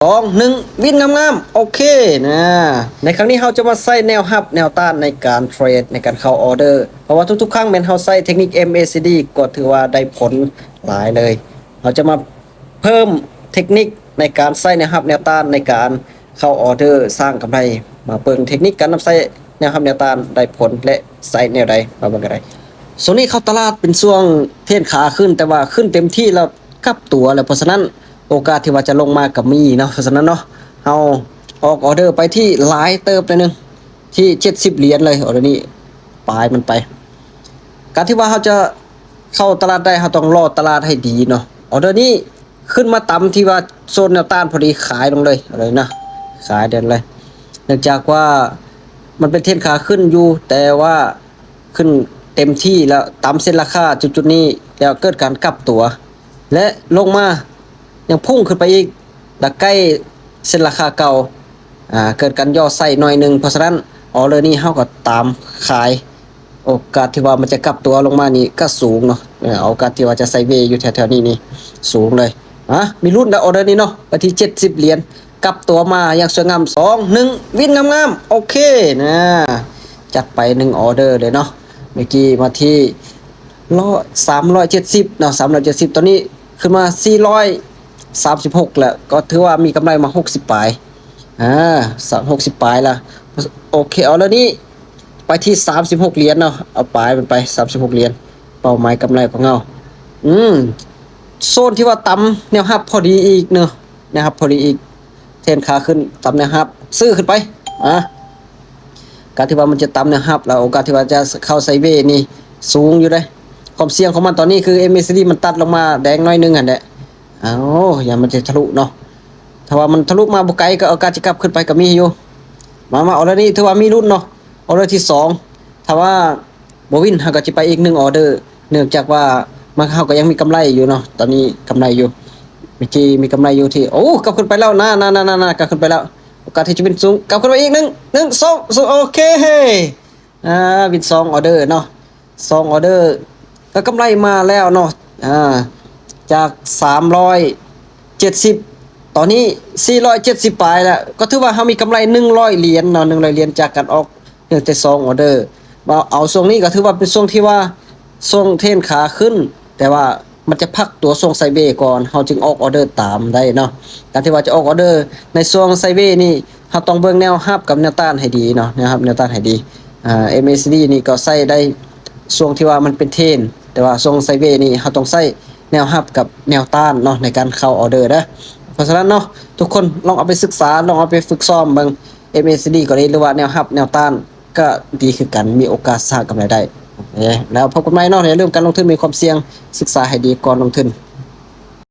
ສອງ ໜຶ່ງ ວິນງາມໆ ໂອເຄນະ. ໃນຄັ້ງນີ້ເຮົາຈະມາໃຊ້ແນວຮັບແນວຕ້ານໃນການເທຣດ ໃນການເຂົ້າອໍເດີ ເພາະວ່າທຸກໆຄັ້ງແມ່ນເຮົາໃຊ້ເທັກນິກ ເອັມ ເອ ຊີ ດີ ກໍຖືວ່າໄດ້ຜົນຫຼາຍເລີຍ. ເຮົາຈະມາເພີ່ມເທັກນິກໃນການໃຊ້ແນວຮັບແນວຕ້ານໃນການເຂົ້າອໍເດີສ້າງກຳໄລ. ມາເບິ່ງເທັກນິກການນຳໃຊ້ແນວຮັບແນວຕ້ານໄດ້ຜົນ ແລະ ໃຊ້ແນວໃດ ມາເບິ່ງກັນໄດ້. ຊ່ວງນີ້ເຂົ້າຕະຫຼາດເປັນຊ່ວງເທຣນຂາຂຶ້ນ ແຕ່ວ່າຂຶ້ນເຕັມທີ່ແລ້ວ ກັບຕົວແລ້ວ ເພາະສະນັ້ນໂອກາດທີ່ວ່າຈະລົງມາກໍມີເນາະ. ເພາະສະນັ້ນເນາະ ເຮົາອອກອໍເດີໄປທີ່ຫຼາຍເຕີບໜ້ອຍໜຶ່ງ ທີ່ເຈັດສິບຫຼຽນເລີຍ ອໍເດີນີ້ປາຍມັນໄປ. ການທີ່ວ່າເຮົາຈະເຂົ້າຕະຫຼາດໄດ້ ເຮົາຕ້ອງລໍຕະຫຼາດໃຫ້ດີເນາະ. ອໍເດີນີ້ຂຶ້ນມາຕຳທີ່ວ່າໂຊນແນວຕ້ານພໍດີ ຂາຍລົງເລີຍ ເອົາເລີຍນະ ຂາຍເດີນເລີຍ ເນື່ອງຈາກວ່າມັນເປັນເທຣນຂາຂຶ້ນຢູ່ ແຕ່ວ່າ ຂຶ້ນເຕັມທີ່ແລ້ວ ຕຳເສັ້ນລາຄາຈຸດໆນີ້ ແລ້ວເກີດການກັບຕົວ ແລະ ລົງມາຍັງພຸ່ງຂຶ້ນໄປອີກ ແລ້ວໃກ້ເສັ້ນລາຄາເກົ່າ ອາ ເກີດການຫຍໍ້ໃສ່ໜ້ອຍໜຶ່ງ. ເພາະສະນັ້ນ ອໍເດີນີ້ເຮົາກໍຕາມຂາຍ ໂອກາດທີ່ວ່າມັນຈະກັບຕົວລົງມານີ້ກໍສູງເນາະ ເອີ ໂອກາດທີ່ວ່າຈະໄຊເວຢູ່ແຖວໆນີ້ນີ້ສູງເລີຍ. ອາ ມີລຸ້ນນະ ອໍເດີນີ້ເນາະ ໄປທີ່ເຈັດສິບຫຼຽນ ກັບຕົວມາຢ່າງສວຍງາມ ສອງ ໜຶ່ງ ວິນງາມໆ ໂອເຄນະ. ຈັດໄປໜຶ່ງອໍເດີເລີຍເນາະ. ເມື່ອກີ້ມາທີ່ຮ້ອຍ ສາມຮ້ອຍເຈັດສິບເນາະ ສາມຮ້ອຍເຈັດສິບ ຕອນນີ້ຂຶ້ນມາສີ່ຮ້ອຍສາມສິບຫົກແລ້ວ ກໍຖືວ່າມີກຳໄລມາຫົກສິບປາຍ ອາ ສາມ ຫົກສິບປາຍລະ. ໂອເຄ ເອົາແລ້ວນີ້ໄປທີ່ສາມສິບຫົກຫຼຽນເນາະ ເອົາປາຍມັນໄປສາມສິບຫົກຫຼຽນ ເປົ້າໝາຍກຳໄລຂອງເຮົາ. ອືມ ໂຊນທີ່ວ່າຕຳແນວຮັບພໍດີອີກເນາະ ແນວຮັບພໍດີອີກ ເທຣນຂາຂຶ້ນ ຕຳແນວຮັບ ຊື້ຂຶ້ນໄປ ອາ ການທີ່ວ່າມັນຈະຕຳແນວຮັບ ແລ້ວໂອກາດທີ່ວ່າຈະເຂົ້າໄຊເວນີ້ສູງຢູ່ເດ້. ຄວາມສ່ຽງຂອງມັນຕອນນີ້ຄື ເອັມ ເອ ຊີ ດີ ມັນຕັດລົງມາແດງໜ້ອຍໜຶ່ງຫັ້ນແຫຼະ. ເອົາ ຢ່າມັນຈະທະລຸເນາະ ຖ້າວ່າມັນທະລຸມາບໍ່ໄກ ກໍໂອກາດຈະກັບຂຶ້ນໄປກໍມີຢູ່. ມາ ມາ ອໍເດີນີ້ຖືວ່າມີລຸ້ນເນາະ ອໍເດີທີສອງ ຖ້າວ່າ ບໍ່ວິນ ເຮົາກໍຈະໄປອີກໜຶ່ງອໍເດີ ເນື່ອງຈາກວ່າມັນ ເຮົາກໍຍັງມີກຳໄລຢູ່ເນາະ ຕອນນີ້ກຳໄລຢູ່ ເມື່ອກີ້ມີກຳໄລຢູ່ທີ່ ໂອ້ ກັບຂຶ້ນໄປແລ້ວນະ ນະ ນະ ນະ ກັບຂຶ້ນໄປແລ້ວ ໂອກາດທີ່ຈະເປັນສູງ ກັບຂຶ້ນໄປອີກ ໜຶ່ງ ໜຶ່ງ ສອງ ສອງ ໂອເຄ ອາ ວິນສອງອໍເດີເນາະ ສອງອໍເດີ ກໍກຳໄລມາແລ້ວເນາະ ອາ ຈາກສາມຮ້ອຍເຈັດສິບ ຕອນນີ້ສີ່ຮ້ອຍເຈັດສິບປາຍແລ້ວ ກໍຖືວ່າເຮົາມີກຳໄລໜຶ່ງຮ້ອຍຫຼຽນເນາະ ໜຶ່ງຮ້ອຍຫຼຽນຈາກການອອກ ເລື່ອງແຕ່ສອງອໍເດີ ວ່າເອົາຊ່ວງນີ້ກໍຖືວ່າເປັນຊ່ວງທີ່ວ່າຊ່ວງເທຣນຂາຂຶ້ນ ແຕ່ວ່າມັນຈະພັກຕົວຊ່ວງໄຊເວກ່ອນ ເຮົາຈຶ່ງອອກອໍເດີຕາມໄດ້ເນາະ. ການທີ່ວ່າຈະອອກອໍເດີໃນຊ່ວງໄຊເວນີ້ ເຮົາຕ້ອງເບິ່ງແນວຮັບກັບແນວຕ້ານໃຫ້ດີເນາະ ແນວຮັບແນວຕ້ານໃຫ້ດີ. ອາ ເອັມ ເອ ຊີ ດີ ນີ້ກໍໃຊ້ໄດ້ຊ່ວງທີ່ວ່າມັນເປັນເທຣນ ແຕ່ວ່າຊ່ວງໄຊເວນີ້ ເຮົາຕ້ອງໃຊ້ແນວຮັບກັບແນວຕ້ານເນາະ ໃນການເຂົ້າອໍເດີເດີ. ເພາະສະນັ້ນເນາະ ທຸກຄົນລອງເອົາໄປສຶກສາ ລອງເອົາໄປຝຶກຊ້ອມເບິ່ງ ເອັມ ເອ ຊີ ດີ ກໍດີ ຫຼືວ່າແນວຮັບແນວຕ້ານ ກໍດີຄືກັນ ມີໂອກາດສ້າງກຳໄລໄດ້. ໂອເຄ ແລ້ວພົບກັນໃໝ່ເນາະ ໃນເລື່ອງການລົງທຶນມີຄວາມສ່ຽງ ສຶກສາໃຫ້ດີກ່ອນລົງທຶນ.